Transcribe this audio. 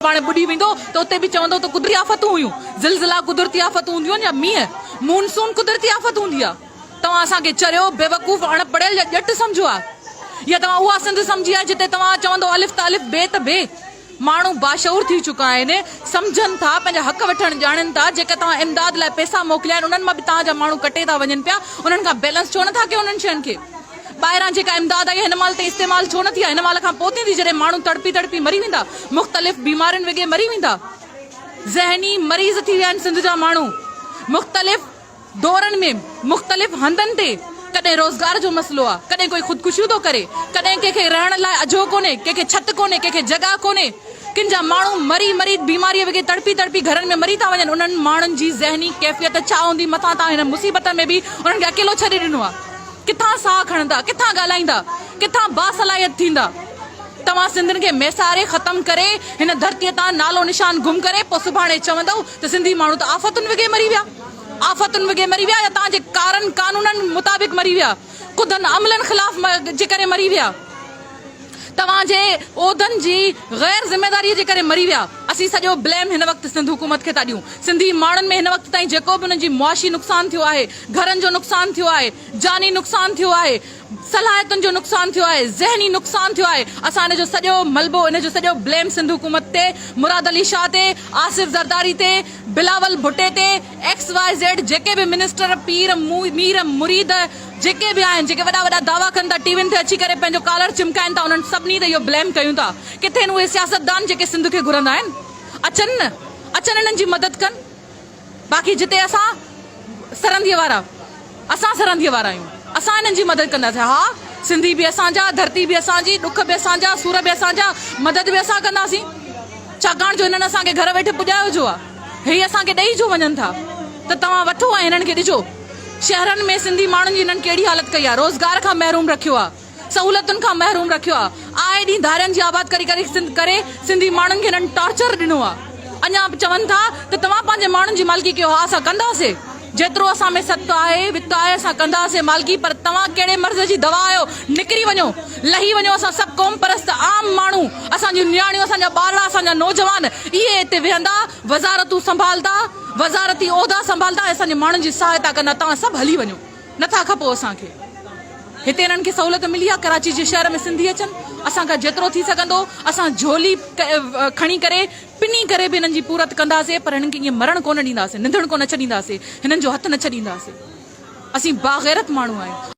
سڀاڻي ٻڏي ويندو ته اتي به چوندو ته قدرتي آفتون هيون. زلزلا قدرتي آفتون هونديون آهن يا مينهن، مون سون قدرتي آفت هوندي آهي. توهان اسان کي چريو، بيوقوف، اڻ پڙهيل يا ڄٽ سمجهيو آهي؟ يا توهان اها سنڌ سمجهي آهي جتي توهان چوندو الف ته الف بي ته بي. ماڻهو باشعور ٿي چڪا آهن، سمجهن ٿا، پنهنجا حق وٺڻ ڄاڻين ٿا، جيڪا توهان امداد لاء پئسا موڪليا آهن انهن مان به توهان جا ماڻهو ڪٽي ٿا وڃن پيا، انهن کان بيلنس ڇو نٿا ڪيو انهن شين کي؟ ٻاهران جيڪا امداد آئي آهي هن مهل تائين استعمال ڇو نه ٿي آهي؟ هن مهل کان پوء ٿيندي جڏهن ماڻهو تڙپي تڙپي مري ويندا، مختلف بيمارين وگهي مري ويندا، ذهني مريض ٿي ويا آهن سنڌ جا ماڻهو مختلف. دورن ۾ مختلف هنڌن تي ڪڏهن روزگار جو مسئلو آ، ڪڏهن ڪوئي خودڪشيون ٿو ڪري، ڪڏهن ڪنهن کي رهڻ لاء اجهو ڪونهي، ڪنهن کي ڇت ڪونهي، ڪنهن کي جڳهه ڪونهي، ڪن جا ماڻهو مري مري بيماريء وگهي تڙپي تڙپي گهرن ۾ مري ٿا وڃن، انهن ماڻهن جي ذهني ڪيفيت ڇا هوندي، مٿان تان هن مصيبت ۾ به انهن کي اڪيلو ڇڏي ڏنو آ، ڪٿان ساهه کڻندا، ڪٿان ڳالهائيندا، ڪٿان باصلاحيت ٿيندا. توهان سنڌين کي ميساري ختم ڪري هن ڌرتيء تان نالو نشان گم ڪري پوء سڀاڻي چوندؤ ته سنڌي ماڻهو ته آفتن وگهي مري ويا. آفتن وگهي مري ويا يا توهان جي ڪارن قانونن مطابق مري ويا، ڪڌن عملن خلاف جي ڪري مري ويا، توهان جي عهدن جي غير ذميواري جي ڪري مري ويا. اسين سڄو بليم هن وقت سنڌ حڪومت کي ٿا ڏيون. سنڌي ماڻهن ۾ هن وقت تائين جيڪو به انهن جي معاشي نقصان ٿيو آهي، گهرن جو نقصان ٿيو آهي، جاني نقصان ٿيو آهي، صلاحيتن جو نقصان ٿيو آهي، ذهني نقصان ٿيو آهي، اسان ان جو سڄو ملبو، ان جو سڄو بليم سنڌ حڪومت تي، مراد علي شاهه تي، آصف زرداري تي، بلاول ڀٽي تي، ايڪس واء زيڊ جيڪي به منسٽر، پير، مير، مريد جيڪي به آهن، جيڪي وڏا وڏا دعويٰ ڪن ٿا، ٽي وين تي اچي ڪري پنهنجو ڪالر چمڪائن ٿا، انهن سڀني تي اهو بليم ڪيون ٿا. ڪٿي آهن اهي سياستدان جيڪي سنڌ کي گهرندا آهن؟ اچن نه، اچن انهن جي مدد ڪن. باقي جتي اسان سرنديء وارا اسان سرنديء وارا آهيون اسان انهن جي مدد ڪنداسين ها سنڌي به اسان جا ڌرتي به اسان جي ڏک به اسان جا سور به اسان جا مدد به اسان ڪنداسين ڇاڪاڻ جو هنن اسان کي گهر ويٺي پڄايو جو آهي هي اسان کي ڏئي جو وڃن ٿا ته توهان وٺو ۽ هنن کي ڏجو شهرن ۾ سنڌي ماڻهن جي هنن ڪهڙي حالت ڪئي آهي روزگار کان محروم رکيو آهي سهولتن کان محروم رکيو آ، آئي ڏينهن ڌارين جي آبادڪاري ڪري سنڌ ڪري سنڌي ماڻهن کي هنن ٽارچر ڏنو آ، اڃا به چون ٿا ته توهان پنهنجي ماڻهن جي مالڪي ڪيو ها اسان ڪنداسي جيترو اسان ۾ ست آهي وت آهي اسان ڪنداسي مالڪي پر توهان ڪهڙي مرض جي دوا آهيو نڪري وڃو لهي وڃو اسان سڀ قوم پرست عام ماڻهو اسان جون نياڻيون اسان جا ٻارڙا اسان جا نوجوان اهي هتي ويهندا وزارتون سنڀالدا وزارتي عهدا سنڀالدا ۽ اسان جي ماڻهن جي سهائتا ڪندا توهان سڀ هلي وڃو. نه ٿا کپو اسان کي هتي انهن کي سهولت ملي آ ڪراچي جي شهر ۾ سنڌي اچن اسان کان جيترو ٿي سگهندو اسان جهولي کڻي ڪري پني ڪري به انهن جي پورت ڪنداسي پر هنن کي ائين مرڻ ڪونه ڏينداسي ننڌڻ ڪونه ڇڏينداسي هنن جو هٿ نه ڇڏينداسي اسين باغيرت ماڻهو آهيون.